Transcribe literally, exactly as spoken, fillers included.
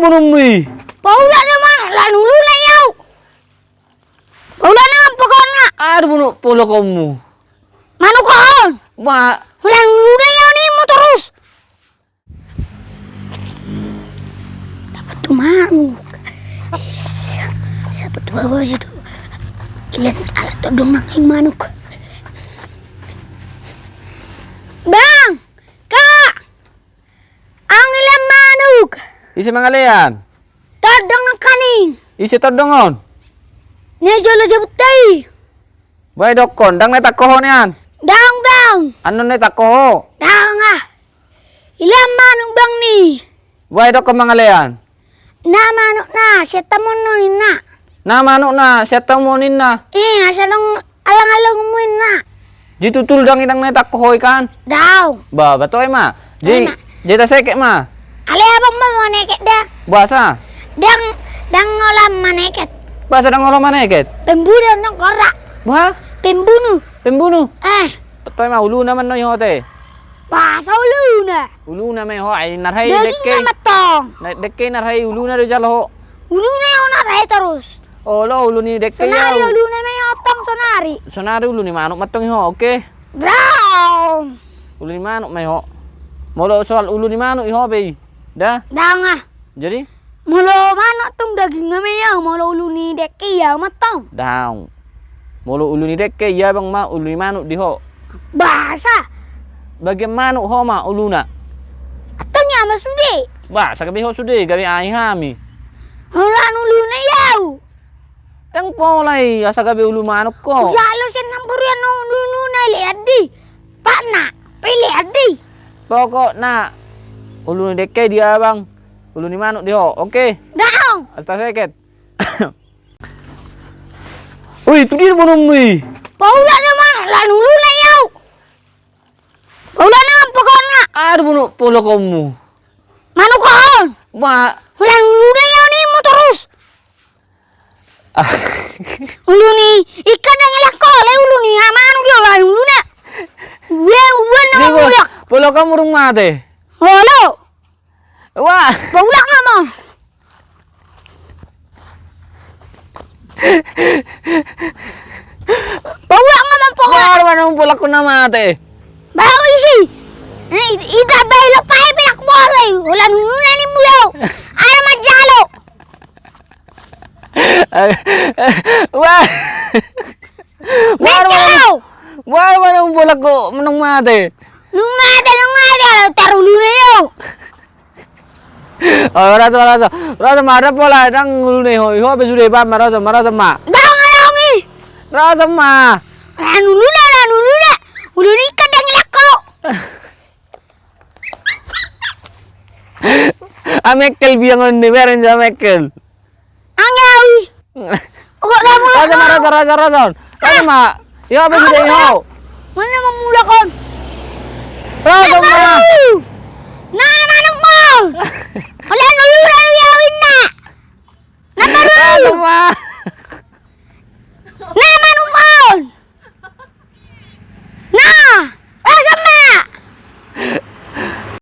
bononmu i? Paulak na manuk, lan uluna i au. Paulak na pokokna. Aha do bono polokonmu? Manuk on. Ma. Lan uluna i au, ninmu torus. Dapat tu manuk. Yes. Dapat tu bawa situ. Ilan alat todong nangkin manuk. Bang! Kak! Ang ilan manuk. Ise mangalean? Todong nangkaning. Ise todong on? Na jolo jabut tai. Boha i dokkon, ndang na itangko ho nian? Ndang, Bang. Annon na itangko ho? Ndang, ah. Ilan manuk, Bang, ni? Boha i dokkon mangalean? Na manuk na sian tamuon ninna. Na manuk na sian tamuon ninna? Eh, asa dong alang-alangmu ninna. Jadi tutu ndang, ndang na itangko ho i kan? Ndang. Ba, ba toe ma. Jadi, jadi taseket ma. Ale abang ma maneket da. Boasa? Ndang, ndang holan maneket. Boasa ndang holan maneket? Pembunuh nang kora. Boha? Pembunuh. Pembunuh? Eh. Toe ma, uluna ma annon i ho te. Boasa uluna? Uluna ma i ho, ai na ro i dengke. Dagingna ma tong. Na dengke na ro i, uluna do jalo ho. Uluna i ho na ro i torus. Olo, ulu ni dengke i au. Sonari uluna ma i ho tong sonari. Sonari ulu ni manuk ma tong i ho, oke? Ndang. Ulu ni manuk ma i ho. Molo soal ulu ni manuk i ho be i. Da? Ndang, ah. Jadi? Molo manuk tong dagingna ma i au, molo ulu ni dengke i au ma tong. Ndang. Molo ulu ni dengke i abang ma ulu ni manuk di ho. Boasa? Bagian manuk ho ma uluna. Antong i ma sude. Boasa gabe ho sude, gabe ai hami. Holan uluna i au. Ndang pola i, asa gabe ulu manuk ho. Jalo sian namboru i annon uluna i, lean di. Patna, pe lean di. Pokokna ulu ni dengke di abang, ulu ni manuk di ho, oke? Ndang. Asa taseket. Ui, tu dia bononmu i? Paulak na manuk, lan uluna i au. Paulak na pokokna. Aha do bono polokonmu? Manuk on. Ma. Lan uluna i au, ninmu torus. Ah. Ulu ni ikan ndang ilak ho, le ulu ni manuk i, lan uluna. Ue, ue na. Ni bo, mulak. Polokonmu dung mate. Olo. Wah. Paulak na ma. Paulak na ma pokok. Wah, mana polokonmu na mate? Bau isi. Ita bai lo pae penak bolai. Holan uluna ninmu i au. Ayo manjalo. Wah. Wah, mana, wah, mana polokonmu na mate? Na mate, na mate, taru uluna i au. Oh, roso, roso. Roso ma, ada pola, ndang uluna i ho, i ho be sude, ba, ma, roso ma, roso ma. Ndang, ndang i. Roso ma. Lan uluna, lan uluna. Ulu ni ikan ndang ilak ho. Amekkel biang on ni, beren jo amekkel. Anggi. Roso ma, roso, roso, roso. Roso ma. I ho be sude i ho. Mana mamulak on? Roso ma. Na manuk ma.